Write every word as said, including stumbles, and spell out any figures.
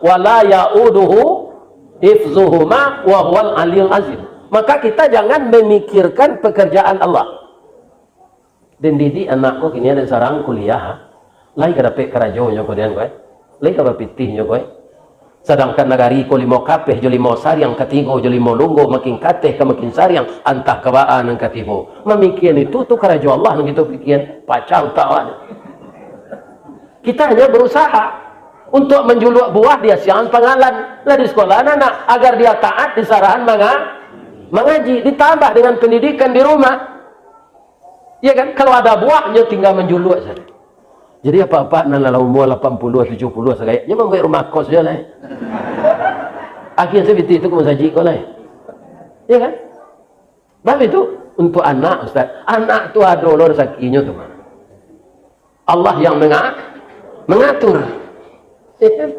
Wa la ya'uduhu hifzuhuma wa huwal aliyul azim. Maka kita jangan memikirkan pekerjaan Allah. Den didik anak ko kini den sarang kuliah, lai ka dapek karajonyo ko den ko, eh? Lai ka bapitihnyo ko, eh? Sadangkan nagari ko limo kapeh jo limo sariang, katigo jo limo lunggo, makin kateh ka makin sariang, antah ka baa nan ka tibo. Mamikian itu tu karajo Allah nan kito pikian, pacah utak awak. Kita hanya berusaha untuk manjuluak buah di asiangan pangalan, lah di sekolah anak, agar dia taat di sarahan manga-, mangaji, ditambah dengan pendidikan di rumah. Iya kan? Kalau ada buahnyo tinggal manjuluak sajo. Jadi apa-apa nan lah umua lapan puluah, tujuh puluah sagayaknyo mambuek rumah kos jo lah. Akhirnyo pitih tu ka masajik ko lah. Iya kan? Tapi tu untuk anak, Ustaz. Anak tu ado lo rezakinyo tu, Pak. Allah yang menga-, mengatur. Iya kan?